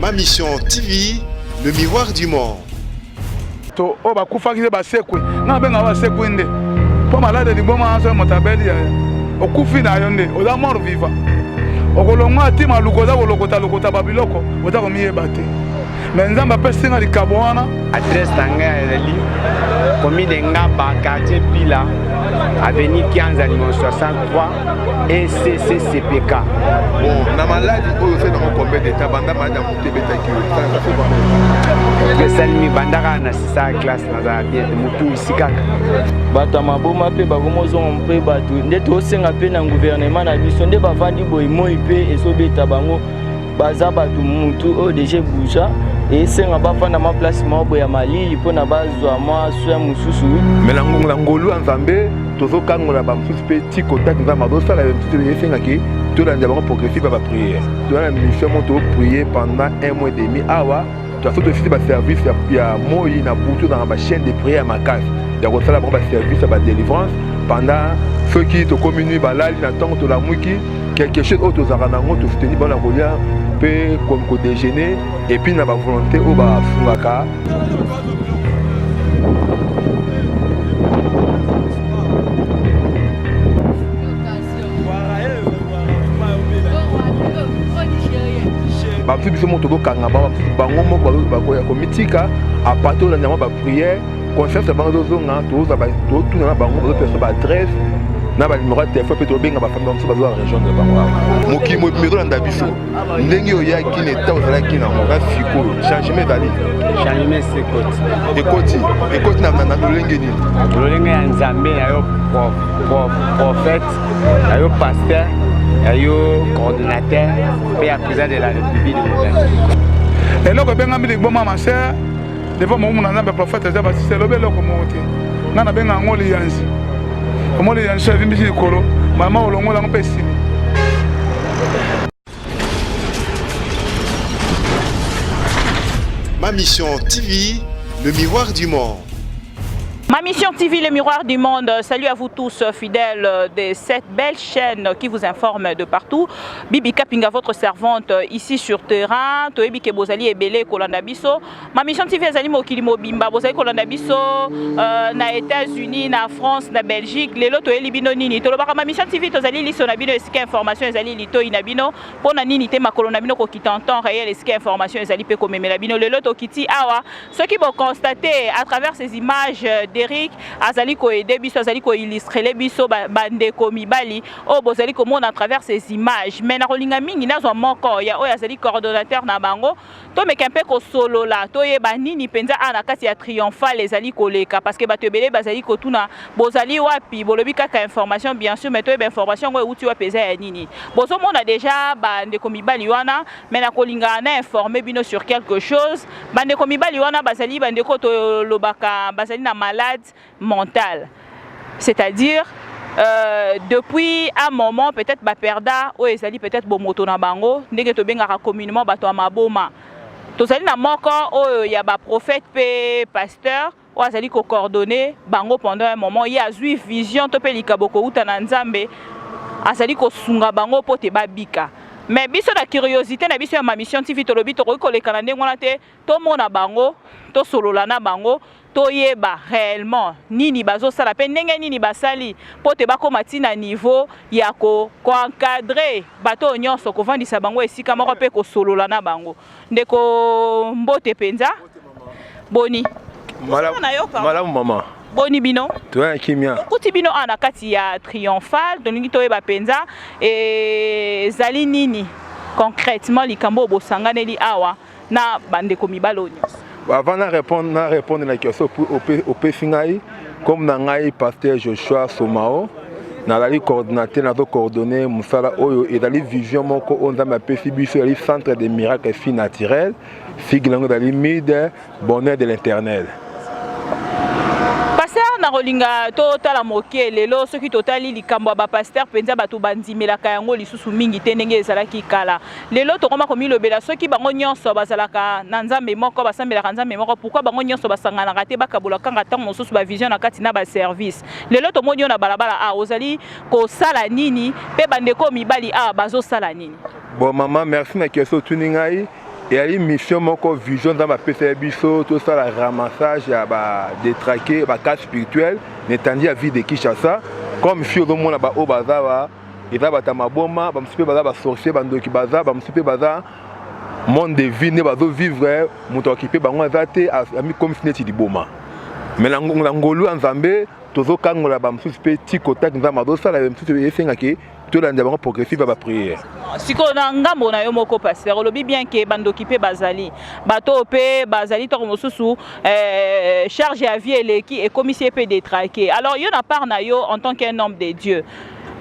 Ma Mission TV, le miroir du monde. To oyo bakufaki nde basekwe, nga nabenga basekwe nde mpo malade liboma wana soki moto abeli yaya okufi na yo nde oza mort vivant, okolongwa ti maluku oza kolokota lokota babiloko oza komiyeba te, me Nzambe apesi nga likabo wana. Adresse na ngai ezali commune de Ngaba, quartier Pila, avenue Kianza numéro 63 ECCCPK. Bon, na maladi oyo osali nango combien de temps banda maladi ya motu ebetaki yo? Ça fait combien de temps? Esalimi banda kaka na sisa classe, nazala bien te, motu isi kaka. Bato ya maboma mpe bakomozonga mpe bato nde tosenga mpe na gouvernement na biso nde bavandi boye, moi mpe ezobeta bango, baza bato mutu oyo deja ebouja, esenga bafanda mwa place moko boye ya malili mpona bazwa mwa soin mosusu. Me na ngolu ya Nzambe tozokangola bamosusu mpe ti contact Nzambe azosala mosusu, esengaki tolanda bango progressive ya baprière. Toza na mission moko, toprier pendant un mois et demi awa. Toaso tosisi baservice ya moi na butu, tozalaka bachaîne de prière ya makasi ya kosala bango baservice ya badélivrance pendant soki tokomi nui balali na ntongo, tolamwiki quelque chose oyo tozalaka nango, tosoutenir bango na kolia mpe kodéjeuner, et puis na bavolonté oyo bafungaka. Bamosusu biso moko tozokanga bango, bamosusu bango moko bakoya komitika. À partir olanda yango baprière, conscience na bango ezozonga. Tozotuna na bango, bazopesa baadresse na banumero ya telefone mpe tobenga bafamille bamosusu bazoka rejoindre bango awa. Mokili mobimba ezolanda biso. Ndenge oyaki na eta ozalaki nango na sikoyo, changement ezali? Changement ekoti. Ekoti, ekoti na lolenge nini? Lolenge ya Nzambe ya yo prophète, ya yo pasteur, ya yo coordonnateur mpe ya président de la République démocratique. Eloko ebengami ligboma, ma sœur, devant mokumu na Nzambe, prophète eza basisi elobi eloko moko te. Ngai nabenga yango liyanzi. Omoni liyanzi so evimbisi likolo, mama olongola yango mpe esili. Ma Mission TV, le miroir du monde. Ma Mission TV, le miroir du monde. Salut à vous tous, fidèles de cette belle chaîne qui vous informe de partout. Bibi Kapinga, votre servante ici sur terrain. Toyebi ke bozali ebele kolanda biso. Ma Mission TV ezali mokili mobimba. Bozali kolanda biso na États-Unis, na France, na Belgique. Lelo toyeli bino nini? Tolobaka Ma Mission TV tozali liso na bino esika information ezali, litoi na bino. Pona nini te makolo na bino kokita en temps réel esika information ezali pe komemela bino. Lelo tokiti awa. Soki boconstater à travers ces images d'Eric azali koaider biso, azali koillustrer biso bandeko mibali oyo bozali komona à travers ces images. Mais nakolinga mingi nazwa moko ya oyo azali coordonnateur na bango, tomeka mpe kosolola, toyeba nini mpenza awa na kati ya Triomphal ezali koleka, parce que bato ebele bazali kotuna bozali wapi. Bolobi kaka information, bien sûr, mais toyeba information yango euti wapi, eza ya nini. Bozomona déjà bandeko mibali wana, mais nakolinga na informer bino sur quelque chose. Bandeko mibali wana bazali bandeko tolobaka bazali na malade mentale, c'est-à-dire depuis un moment peut-être baperda oyo ezali peut-être bomoto na bango, ndenge tobengaka communément bato ya maboma. Tozali na moko oyo ya baprophète mpe pasteur oyo azali kocoordonner bango pendant un moment. Ye azwi vision to mpe likabo kouta na Nzambe, azali kosunga bango mpo te babika. Mais biso na curiosité na biso ya Ma Mission TV, tolobi tokoki koleka na ndenge wana te. Tomona bango, tosolola na bango, toyeba réellement nini bazosala mpe ndenge nini basali mpo te bakóma ntina niveau ya koencadrer bato oyo nyonso, kovandisa bango esika moko mpe kosolola na bango. Ndeko, mbote mpenza, boni? Malamu, mama. Boni bino? Toya na kimia. Okuti bino awa na kati ya Triomphal. Tolingi toyeba mpenza ezali nini concrètement likambo oyo bosanganeli awa na bandeko mibali oyo nyonso. Avant na répondre na question opesi ngai, comme na ngai pasteur Joshua Somao, nazali coordinateur, nazocoordonner mosala oyo. Ezali vision moko oyo Nzambe apesi biso. Ezali Centre de miracle fille naturelle, sigle yango ezali MID, Bonheur de l'Éternel. Pasteur, na kolinga totala moke lelo. Soki totali likambo ya bapasteur mpenza, bato bandimelaka yango lisusu mingi te ndenge ezalaki kala. Lelo tokoma komilobela, soki bango nyonso bazalaka na Nzambe moko, basambelaka Nzambe moko, pourquoi bango nyonso basanganaka te, bakabola kanga ntango mosusu bavision na kati na baservice? Lelo tomoni yo na balabala awa, ozali kosala nini mpe bandeko mibali awa bazosala nini? Bon mama, merci na question otuni ngai. Eyali mission moko, vision Nzambe apesaki biso, tosala ramassage ya ba détraqués, ba cas spirituel na etandi ya ville de Kinshasa. Comme si ozomona ba oyo baza ba eza bato ya maboma, bamosusu mpe baza ba sorcier, bandoki baza, bamosusu mpe baza monde de vie nde bazo vivre, moto akokipe bango aza te, amikomisi neti liboma. Mais na ngolu ya Nzambe tozokangola bamosusu mpe ti kotaki Nzambe azosala mosusu, esengaki tolanda bango progressive ya baprière. Sikoyo na ngambo na yo moko, pasteur, olobi bien ke bandoki mpe bazali, bato oyo mpe bazali ntango mosusu charge ya vie eleki, ekomisi ye mpe détraqué. Alors yo, na part na yo en tant qu'un homme de Dieu,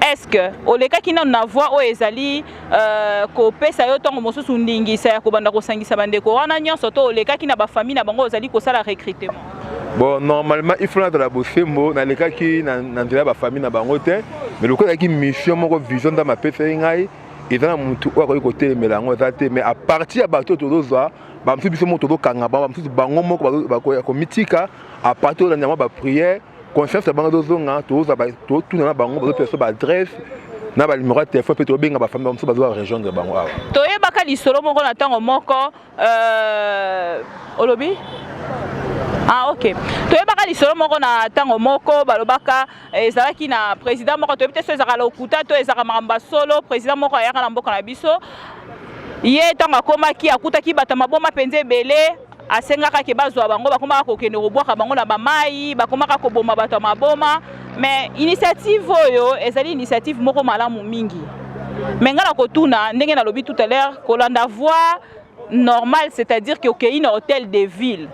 est ce que olekaki nano na voie oyo ezali kopesa yo ntango mosusu ndingisa ya kobanda kosangisa bandeko wana nyonso, to olekaki na bafamille na bango, ozali kosala recrutement? Bon, normalement il faut nazala bosembo, nalekaki na nzela ya bafamille na bango te, mais lokola ezalaki mission moko, vision Nzambe apesaki ngai, eza na motu oyo akoki kotelemela yango eza te. Mais à partir ya bato oyo tozozwa, bamosusu biso moko tozokanga bango, bamosusu bango moko komitika. À partir olanda yango baprière, conscience ya bango ezozonga, totuna na bango, bazopesa biso baadresse na banumero ya telefone, mpe tobenga bafamille bamosusu bazoba rejoindre bango awa. Toyebaka lisolo moko na ntango moko, olobi ah ok, toyebaka lisolo moko na ntango moko, balobaka ezalaki na président moko, toyebi te so ezalaka lokuta to ezalaka makambo ya solo. Président moko ayaka na mboka na biso, ye ntango akomaki akutaki bato ya maboma mpenza ebele, asengaka ke bazwa bango, bakomaka kokende kobwaka bango na bamai, bakomaka koboma bato ya maboma. Mais initiative oyo ezali initiative moko malamu mingi. Mais ngai na kotuna, ndenge nalobi tout à l'heure, kolanda voie normale, c'est-à-dire ke okei na hôtel de ville,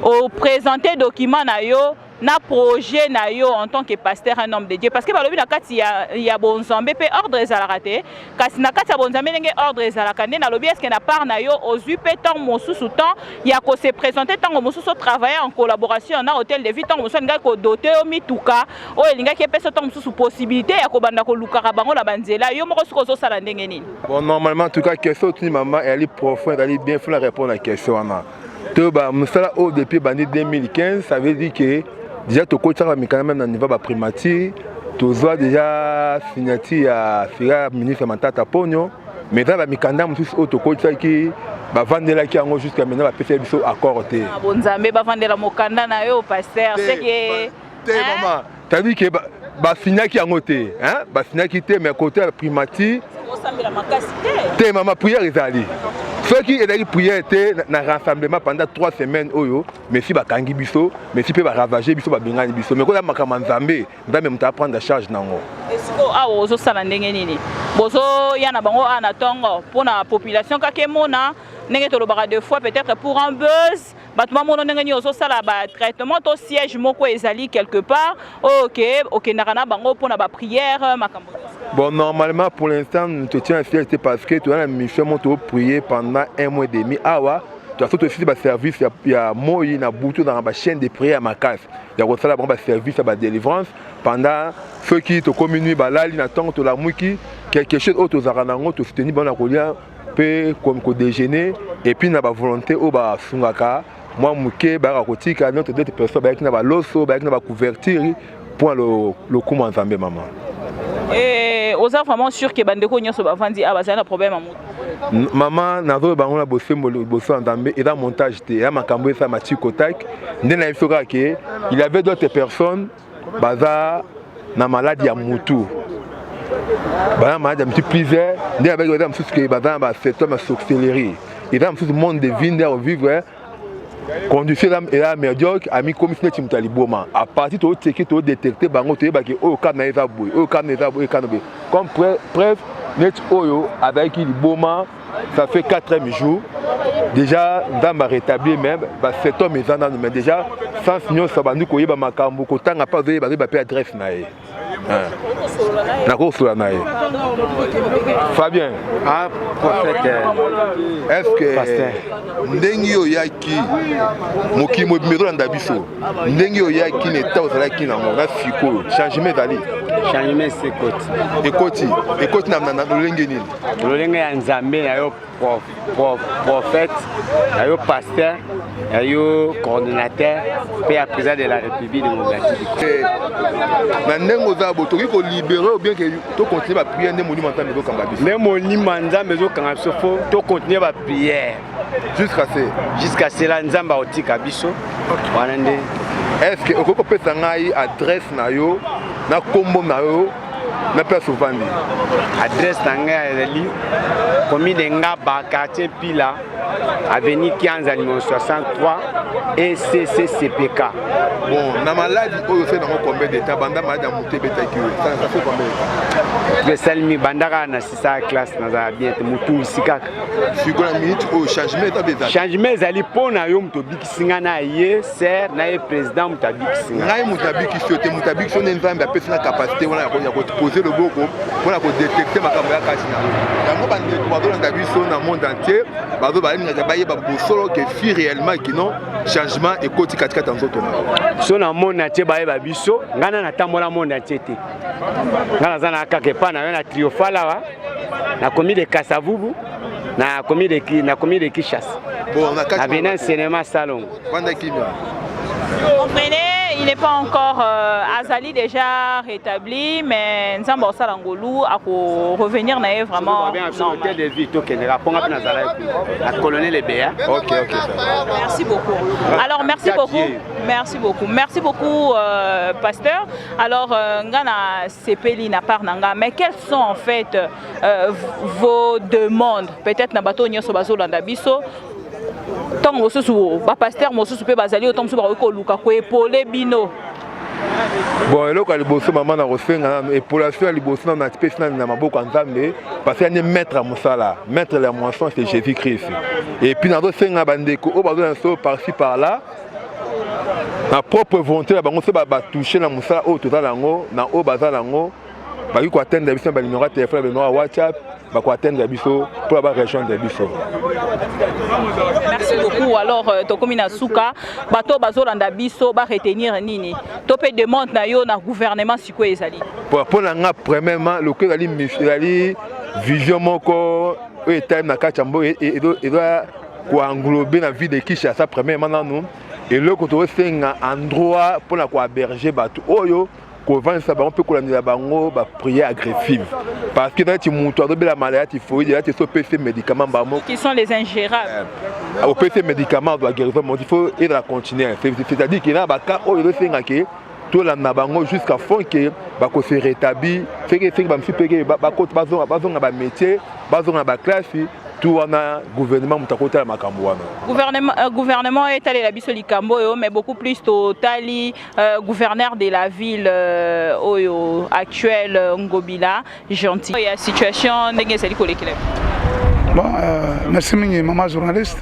oprésente document na yo na projet na yo en tant que pasteur, un homme de Dieu, parce que balobi na kati ya bonzambe mpe ordre ezalaka te, kasi na kati ya bonzambe ndenge ordre ezalaka nde nalobi, est ce que na part na yo ozwi mpe ntango mosusu temps ya kose présenter, ntango mosusu otravailler en collaboration na hôtel de ville, ntango mosusu alingaki kodoter yo mituka oyo elingaki epesa ntango mosusu possibilité ya kobanda kolukaka bango na banzela yo moko? Soki ozosala ndenge nini? Bon, normalement, en tout cas, question otuni mama eyali profond, ezali bien, faut na répondre na question wana. To mosala oyo depuis ebandi 2015, ça veut dire que déjà tokotisaka bamikanda même na niveau baprimature, tozwa déjà signature ya sira ministre Matata Ponyo, mais eza bamikanda mosusu oyo tokotisaki, bavandelaki yango jusqu'à maintenant, bapesaki biso accord te. Bonzambe bavandela mokanda na yo, pasteur, seke Te mama, c'est-à-dire que basignaki yango te, basignaki te, mais côté ya primature te. Mama, prière ezali, soki ezalaki prière te na rassemblement pendant 3 semaines oyo, mesi bakangi biso, mesi mpe baravage biso, babengani biso. Mais koza makambo ya Nzambe, Nzambe moto aprendre charge nango. Sikoyo awa ozosala ndenge nini? Bozoya na bango awa na ntongo mpona population kaka emona ndenge tolobaka deux fois, peut-être pour un buzz, bato bamona ndenge nini ozosala batraitement, to siège moko ezali quelque part oyo ke okendaka na bango mpona baprière, makambo? Bon, normalement, pour l'instant, nous te tiens siège parce que tu as la mission de prier pendant un mois et demi. Awa, tu as surtout aussi des services, il y a moi, na butu dans la chaîne de prière makasi. Il y a aussi la service ya délivrance pendant ceux qui te communient balali na ntongo tolamuki, quelque chose oyo tozalaka nango, tosoutenir bango na kolia mpe kodéjeuner, et puis na bavolonté oyo basungaka mwa moke, bayaka kotika notre d'autres personnes, bayaki na baloso, bayaki na bacouverture mpo lokumu ya Nzambe, mama. Oza vraiment sûr ke bandeko nyonso bavandi awa bazali na problème ya moto? Mama, nazoloba bango na bosembo liboso ya Nzambe, eza montage te, eza makambo esalama tikotak nde nayebi so kaka ke il y avait d'autres personnes baza na maladi ya mutu, baza na maladi ya mutu plusieurs nde abaki, baza mosusu ke baza na basymptôme ya sorcellerie, eza mosusu monde de vie nde ya kovivre, condition eza médiocre, amikomisi neti moto ya liboma. À partir tooteki, todétecte bango, toyebaki oyo kaka na eza boye, oyo kaka na eza boye, kaka na boye. Comme preuve, neti oyo azalaki liboma, ça fait quatrième jour déjà, Nzambe arétablir, même basymptôme eza nanu, mais déjà sens nyonso abandi koyeba makambo, kotanga mpe azoyeba, azoyeba mpe adresse na ye, nakosola na ye. Fabien. Ah, prophète. Est ce que ndenge oyaki mokili mobimba ezolanda biso, ndenge oyaki na eta ozalaki nango na sikoyo, changement ezali? Changement esi ekoti. Ekoti, ekoti na lolenge nini? Lolenge ya Nzambe na yo prophète, na yo pasteur, na yo coordonnateur mpe ya président de la République démocratique. Na ndenge oza bo, tokoki kolibérer ou bien ke tocontinue baprière nde molimo Nzambe ezokamba biso? Nde molimo ya Nzambe ezokanga biso, faut tocontinue baprière. Jusqu'à ce. Jusqu'à cela, Nzambe aotika biso. Wana nde. Est-ce que okoki kopesa ngai adresse na yo na kombo na yo na place ovandi? Adresse na ngai ezali commune de Ngaba, quartier Pila, avenue Kianza numéro 63 ECCCPK. Bon, na maladi oyo osali nango combien de temps banda maladi ya moto ebetaki yo? Ça fait combien de temps? Esalemi banda kaka na sisa classe, nazala bien te, motungisi kaka. Sikoyo na minute oyo changement eza mpe ezali? Changement ezali mpo na yo moto obikisi ngai, na ye ser na ye président moto abikisi ngai. Ngai moto abikisi yo te, moto abikisi yo nde Nzambe apesi na capacité wana ya kopose loboko mpona kodetecte makambo ya kati na yo. Yango bandeko bazolanda biso na monde entier, bazo balingaka bayeba bosolo ke fi réellement kino changement ekoti katikati ya nzoto na yo. So na monde entier bayeba biso, ngai na natambola monde entier te, ngai naza na kaka epai na yo na triomphal awa na commune de Kasavubu, na commune de, na commune de Kinshasa. Bon, na kati avenue cinéma Salongo. Vanda kimia. Comprenez, il n'est pas encore azali déjà rétabli, mais Nzambe osala ngolu ako revenir na ye vraiment normal. Hôtel de ville tokendeka mpo nga mpe nazalaki na colonel Ebeya. Ok, ça va. Merci beaucoup. Alors merci beaucoup. Merci beaucoup. Merci beaucoup pasteur. Alors nga na sepeli na part na nga, mais quelles sont en fait vos demandes? Peut-être na bato nyonso bazolanda biso, ntango mosusu bapasteur mosusu mpe bazali oyo, ntango mosusu bakoki koluka koepole bino. Bon, eloko ya liboso, mama, na kosenga nano épolation ya liboso nano napesi nano na maboko ya Nzambe, parce que ane maître ya mosala, maître ya moisson, c'est Jésus Christ. Et puis nazosenga bandeko oyo bazolanda so par-ci par-là, na propre volonté na bango, so batouche na mosala oyo toza nango, na oyo baza nango, bakoki koatteindre biso na banuméro ya téléphone, na banuméro ya WhatsApp, bakoatteindre biso mpona barejoindre biso. Merci beaucoup. Alors tokomi na suka. Bato bazolanda biso baretenir nini to mpe demande na yo na gouvernement sikoyo ezali? Mpo na nga, premièrement, lokola ezali vision moko oyo etalemi na kati ya mboka, eza koenglobe na ville de Kinshasa, premièrement nanu eloko tozosenga endroit mpona kohéberger bato oyo, kovandisa bango mpe kolandela bango baprière agressive, parce que neti moto azobela maladi ya typhoïde, eza te so opesi médicament bango Qui sont les ingérables. Opesi médicament, azwa guérison mo, il faut ezala continuer, c'est-à-dire ke na bacas oyo ezosenga ke tolanda bango jusqu'à fond ke bakose rétablir, seke seke bamisusu mpe ke bazonga bamétier, bazonga baclasse. Tu wana gouvernement moto akotala makambo wana. Gouvernement, gouvernement etalela biso likambo oyo, mais beaucoup plus totali gouverneur de la ville oyo actuel, Ngobila Gentil, ya situation ndenge ezali kolekela. Bon, merci mingi, mama journaliste.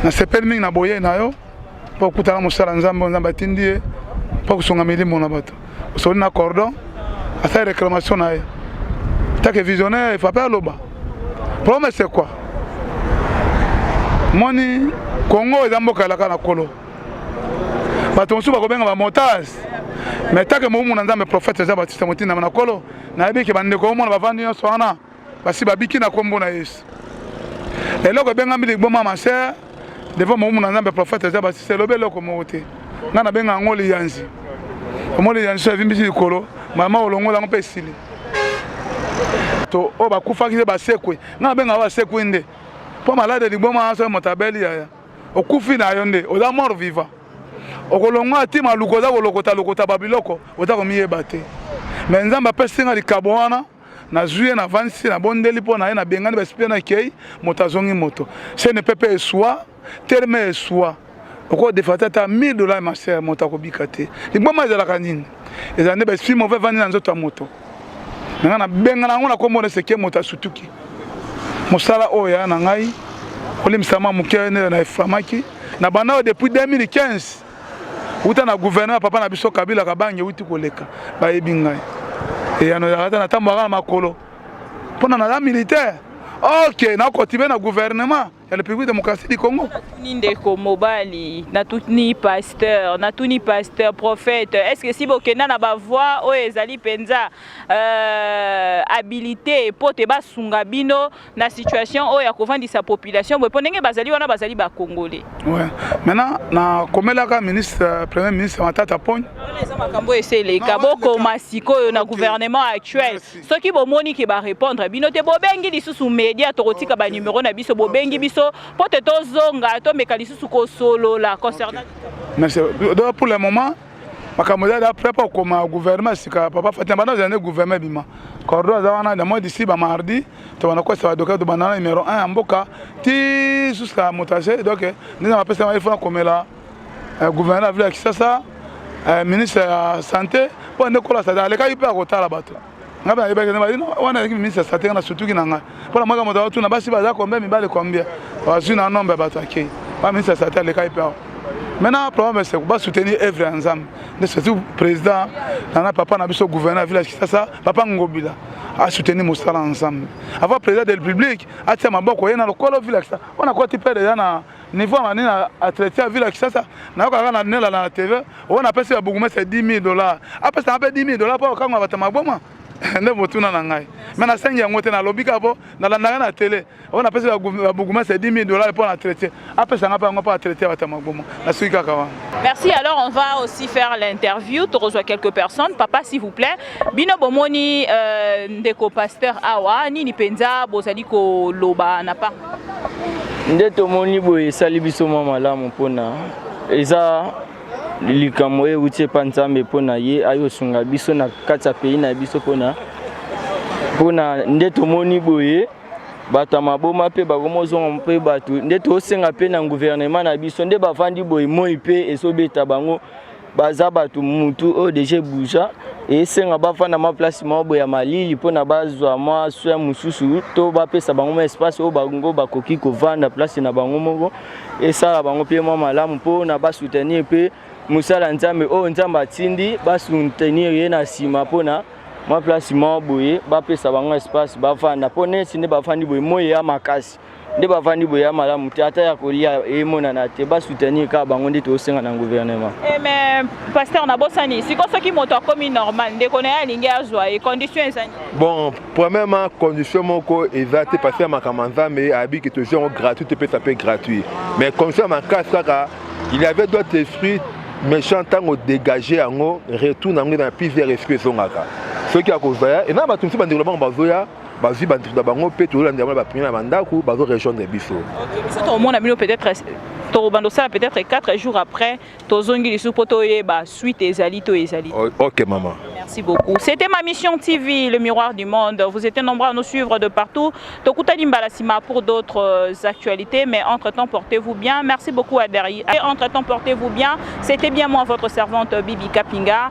Nasepeli mingi na boyei na yo mpo okutana mosala Nzambe oyo Nzambe atindi ye mpo kosunga milimo na bato. Osoli na cordon, asali réclamation na ye take visionnaire efape aloba. Problème, c'est quoi? Moni Congo eza mboka elaka na kolo, bato mosusu bakobenga bamontage, mais take moumbu na Nzambe, prophète eza Batista motindama na kolo, nayebi ke bandeko omona bavandi nyonso wana basi babiki na nkombo na Yesu. Eloko ebengami ligboma, ma sœur, devant moumbu na Nzambe, prophète eza Batista, elobi eloko moko te. Ngai nabenga yango liyanzi. Omo liyanzi so evimbisi likolo, mama olongola yango mpe esili. To oyo bakufaki nde basekwe, ngai nabenga basekwi nde, mpo maladi liboma soki moto abeli, yaya, okufi na yo nde, oza mort vivant. Okolongwa ati maluku, oza kolokota lokota babiloko, oza komiyeba te. Mais Nzambe apesi nga likabo wana, nazwi ye, navandisi, nabondeli mpo na ye, nabengani baesprit na ekei, moto azongi moto. CNPP eswa telema, eswa okodefa ata 1000 $, ma sœur, moto akobika te. Liboma ezalaka nini? Ezala nde baesprit mauvais evandi na nzoto ya moto. Nanga nabengana yango na kombo na seke, moto asutuki. Mosala oyo ya na ngai, olimbisama moke nde na eflamaki na banda oyo depuis 2015, wuta na gouvernement papa na biso Kabila Kabange euti koleka. Bayebi ngai, eyano ezalaka te, natambolaka na makolo mpona naza militaire. Ok, nakotibe na gouvernement ya République démocratique du Congo. Natuni ndeko mobali, natuni pasteur, natuni pasteur prophète, est ce que si bokenda na bavoie oyo ezali mpenza habilité mpo te basunga bino na situation oyo ya kovandisa population boye, mpo ndenge bazali wana bazali bacongolais? Ouais. Maintenant nakomelaka ministre, premier ministre Matata Pogne. Wana eza makambo oyo esi eleka. Bokoma sikoyo na gouvernement actuel. Soki bomoni ke barépondre bino te, bobengi lisusu média, tokotika banuméro na biso, bobengi biso. biso mpo te tozonga tomeka lisusu kosolola concernant. Merci. Donc pour le moment makambo eza prêt mpo kokoma gouvernement sika papa Fatima banda ozala nde gouvernement ebima cordo aza wana na mois d'ici ba mardi tobanda kosa badoka tobanda na numéro 1 ya mboka ti jusqu'à moto age. Donc ndenge bapesa il faut nakomela gouverneur ya ville ya Kisasa, ministre ya santé, mpo nde kola sata alekaki mpe akotala bato. Ngai nayebaki wana azalaki ministre ya santé. Nga na sutuki na ngai mpona mwaka moto aotuna basi baza combien, mibale combien, bazwi na nombre ya bato akei ba ministre ya santé alekaki mpe awa. Maintenant, problème, c'est basoutenir œuvre ya Nzambe nde surtout président nana papa na biso gouverneur ya ville ya Kisasa, papa Ngobila, asoutenir mosala ya Nzambe avant président de la République atia maboko ye na lokolo ville ya Kisasa. Wana koti mpe deja na niveau ya manini entretien ya ville ya Kisasa. Nayokaka na nela na TV oyo napesi ba bourgmestre 10 000 $, apesanga mpe 10 000 $ mpo okangwa bato maboma. Nde motuna na ngai me nasengi yango te, nalobi kaka mpo nalandaka na tele oyo napesi ba bourgmestre 10 000 $ mpo na entretien, apesanga mpe yango mpo entretien bato ya maboma. Nasuki kaka wana. Merci. Alors, on va aussi faire l'interview. Tu reçois quelques personnes. Papa, s'il vous plaît. Bino bomoni ndeko pasteur awa nini penza bozali ko loba na pa. Nde tomoni boye esali biso mwa malamu mpona eza likambo oyo euti epa Nzambe mpona ye ayosunga biso na kati ya pays na biso, mpona nde tomoni boye bato ya maboma mpe bakomozonga mpe bato. Nde tosenga mpe na gouvernement na biso, nde bavandi boye moi mpe ezobeta bango, baza bato mutu oyo deja ebouja, esenga bafanda mwa place moko boye ya malili mpona bazwa mwa soin mosusu, to bapesa bango mwa espace oyo bango bakoki kovanda, place na bango moko, esala bango mpe mwa malamu mpona basoutenir mpe mosala Nzambe oyo Nzambe atindi, basoutenir ye na nsima mpona mwa place moko boye bapesa bango espace bavanda, mpo neti nde bavandi boye moi ya makasi, nde bavandi boye ya malamu te, ata ya kolia emonana te. Basoutenir kaka bango nde tosenga na gouvernement. Eh, mais pasteur, nabosani, sikoyo soki moto akomi normal, ndeko na ye alingi azwa ye, condition eza nini? Bon, premièrement, condition moko eza te, parce que makambo ya Nzambe ayebiki tozwi yango gratuit, topesa mpe gratuit. Mais condition ya makasi kaka, il y avait d'autres esprits méchant, ntango dégage yango, retour nango eza na plusieurs esprits ezongaka. Soki akozwa ya eza na bato mosusu, bandeko na bango bazoya, bazwi bandeko na bango mpe tozolandela bango na baprière na bandako, bazorejoindre biso. Biso tokomona bino peut-être, tokobanda osala peut-être 4 jours après, tozongi lisusu mpo toyeba suite ezali to ezali. Ok mama. Merci beaucoup. C'était ma mission TV, le miroir du monde. Vous étiez nombreux à nous suivre de partout. Tokutani mbala sima pour d'autres actualités. Mais entre-temps, portez-vous bien. Merci beaucoup à derrière. Entre-temps, portez-vous bien. C'était bien moi, votre servante Bibi Kapinga.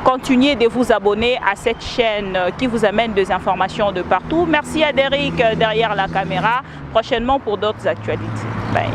Continuez de vous abonner à cette chaîne qui vous amène des informations de partout. Merci à Derek derrière la caméra. Prochainement pour d'autres actualités. Bye.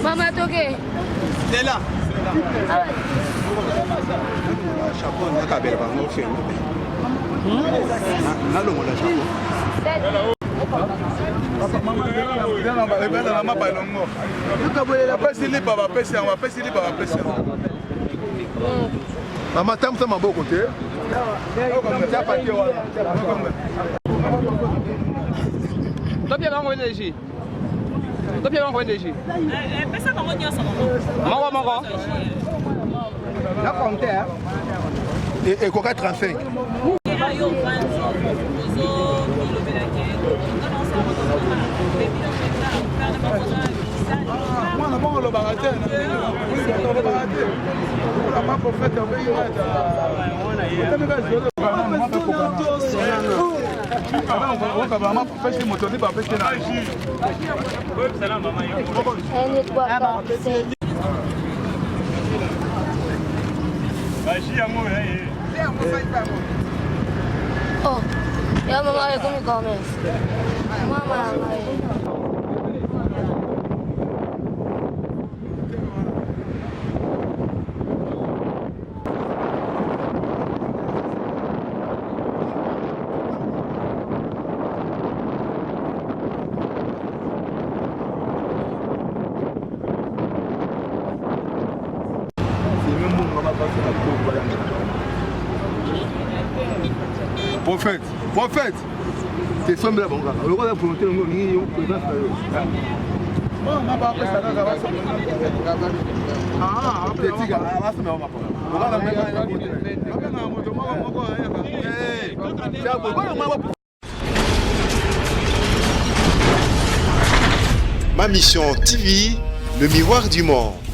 Mama toke. Lela. Chapeau nakabela bango felo. Nalongola chapeau. Ebela na mapa elongo. Bapesi lipa bapesi yango bapesi lipa bapesi yango. Mama tambusa maboko te. Tia papier wana. Topia bango energie. Topia bango energie. Pesa bango nyonso moko moko. Na compte hein. Ekoka 35. Mwana bongo olobaka te olobaka te olamba profete obengi moto nde bapesi na Oh, ya mama ekomi commerce. Mama na ngai. Prophète, prophète, tesombela bango kaka lokola volonté nango olingi yo présence na yo. Ma Mission TV, le miroir du monde.